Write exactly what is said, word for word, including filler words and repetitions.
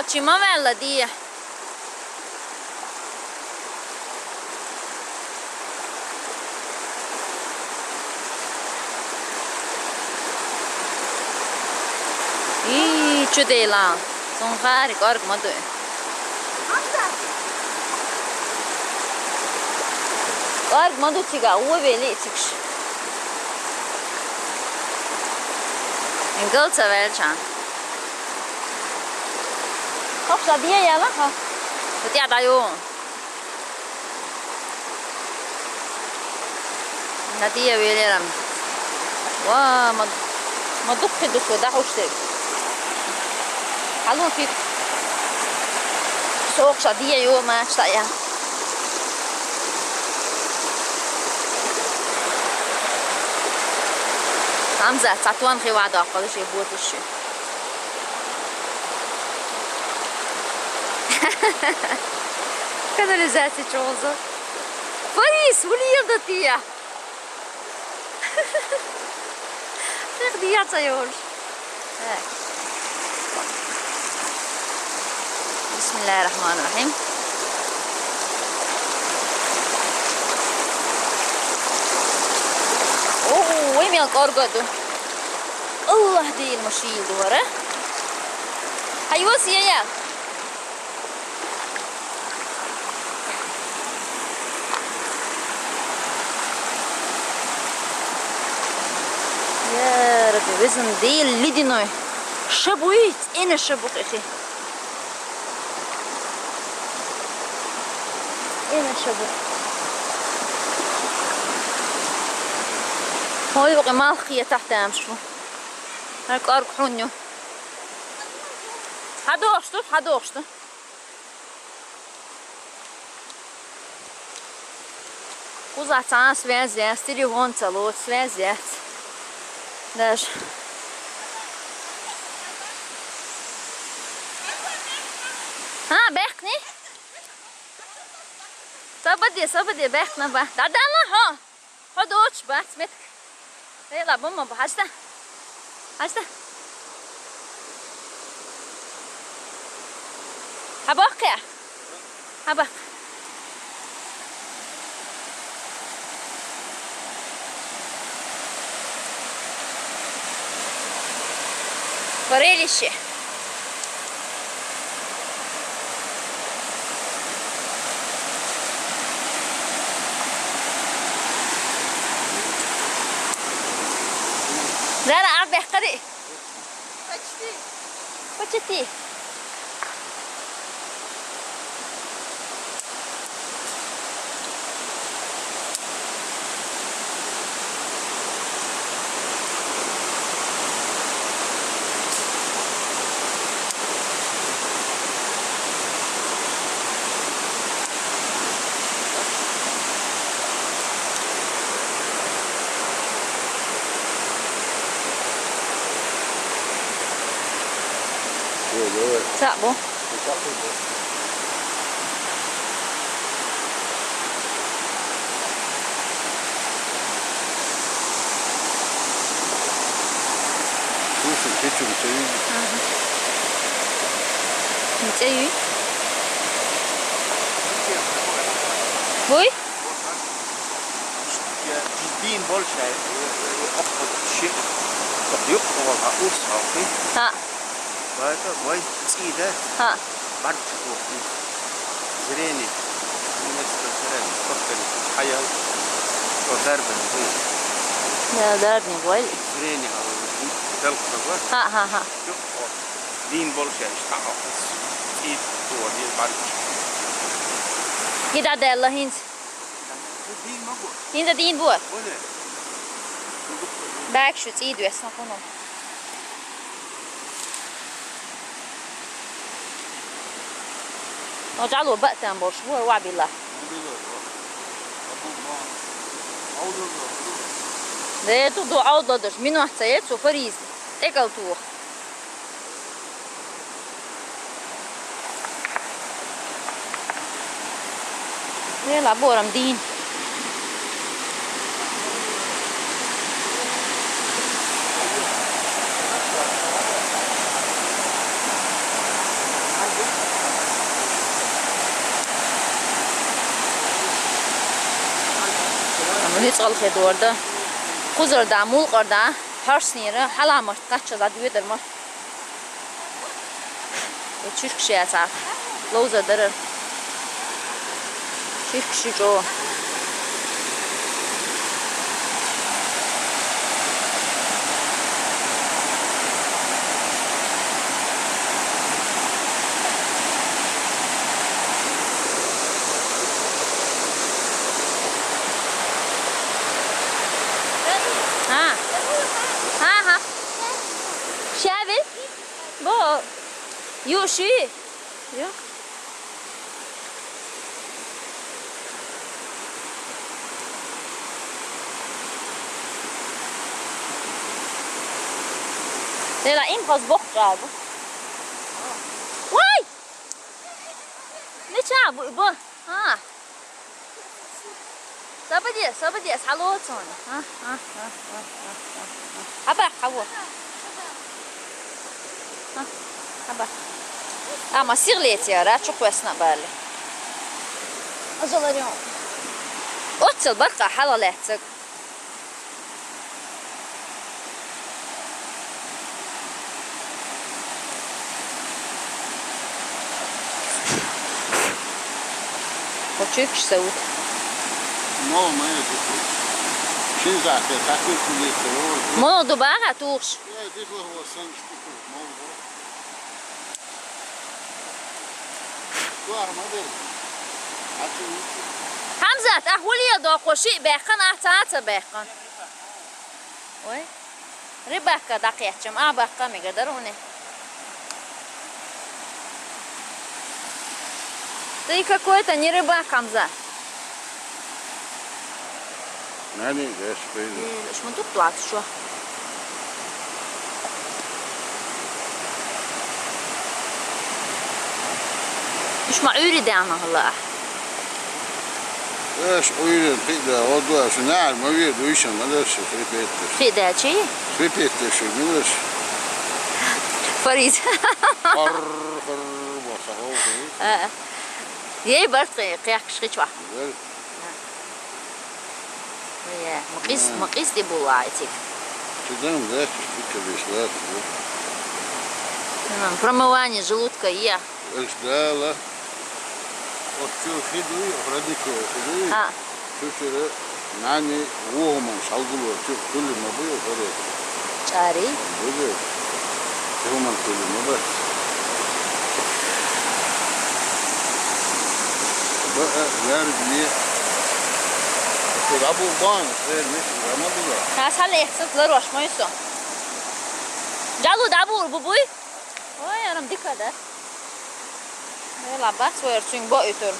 Чи ма ваьлла дехьа. Ий, чу дела. Цунхари кӀорга ма ду. КӀорга ма ду цига, вовели цигаш. Ингал ца ваьлча. Хохша дия яла, ха? Хутя даю. Надия велерам. Ва, ма, ма духхи духхи, да хуште. Халун фит. Сохша дия ю мачта я. Хамза, цатуан хива да, къалыши ботуши. Канализация чозо. Фарис, улиев да тия. Эх, дия цайош. Э. بسم الله الرحمن الرحيم. Оо, вай мел кӀорга ду. Аллах дил машил дуара. Хайвас я я. يا ربي، وزن ديل لدينوي. شبوي، أنا شبوق أخي. أنا شبوق. هاي بقى ما خيا تحت أمشو. هاي كارك حنيو. حدوشتو، حدوشتو. Кузаца связь яц, телефон ца лоц, связь яц. Даже. А, бехни? Сабаде, сабаде, бехна ба. Дадала, хо. Хо доч бац метк. Вела бумма ба, хашта. Хашта. Хабакъя. Хабакъ. Варелище. Зара, а бехкари. Почти. Почти. Цаӏ бу. Слушай, ты чё, у тебя видишь? Ага. У тебя видишь? Ой? Дин больше, э, э, опыт, ши-, юк, вала, ус, алфи. Ха. Поэтому вай цӏида. Ха. Барчу. Зрение. Немецкое зрение. Как это? Хаял. Что, дарбин, вы? Да, дарбин, вай. Зрение, а, дал кого? Ха, ха, ха. Юк, вот. Дин больше, что, а, ус. Цӏид, вот, и барчу. Ида делла хинц. Инда дин бур. Бакшу цӏид весан куну. Оджалу баътан бош бур ва билла. Де ту ду аудладыш, минуатца ецу фариз. Текал тух. Вела борам дин. Ницкъала хи дора да. Кхузара да, мулкъара да, хьорснера, хьала март кхаччалц дӀадоьдар ма. Э, чуьркаш яцахь. Ловзар дарар. Чуьркаш ю чӀогӀа. ها. ها، ها. شايفة؟ بو. يو شي؟ يو. لا، لا، إن فاز بوك جابو. واي! Ne çağı bu? Bu. Ha. Sabadiye, sabadiye, salo tsoni. Ha, ha, ha, ha, ha, ha. Haba, hawa. Ha, haba. Ama sigleti ya, çok vesna bali. Azalarım. Otsal barka halaletsak. Хочешь саут? Мало моя тут. Шин захе, такой кулек. Мало дубага туш. Я здесь лохо санчку. Мало. Хамзат, а хулия до коши бекхан, а цаца бекхан. Ой. Рыбакка дакъяччам, а бакка мега даруни. Ты какой-то не рыбак, Хамзат. Нани, деш, пейда. Э, шмундук дуат, шо? Ишма уьри дана хала. Эш уйрен пида, одуаш, наар, ма вир, дуйшан, ма даш, хрипеттеш. Пида чи? Хрипеттеш, ма даш. Фариз. Хар, хар, баса, хо, хо. А. Ей, барт, кыяк, кышкы чуа. Бер. Е, мукъис, мукъис ди була этик. Чудам, да, чушпи кабиш, да, да. Промывание желудка, я. Эш, да, ла. От чу хидуй, родниковый хидуй. А. Чу чуре нани вогуман шалгулу, чу кули ма буй, хоре. Чари? Буду. Чу ман кули ма ба. Ба, э, яр бие. Чу абу бан, э, не, ама була. Ха, сале, сут лар ваш мойсо. Жалу дабур бубуй? Ой, арам дика да. Э, ла бац, вер чунг бо ютур.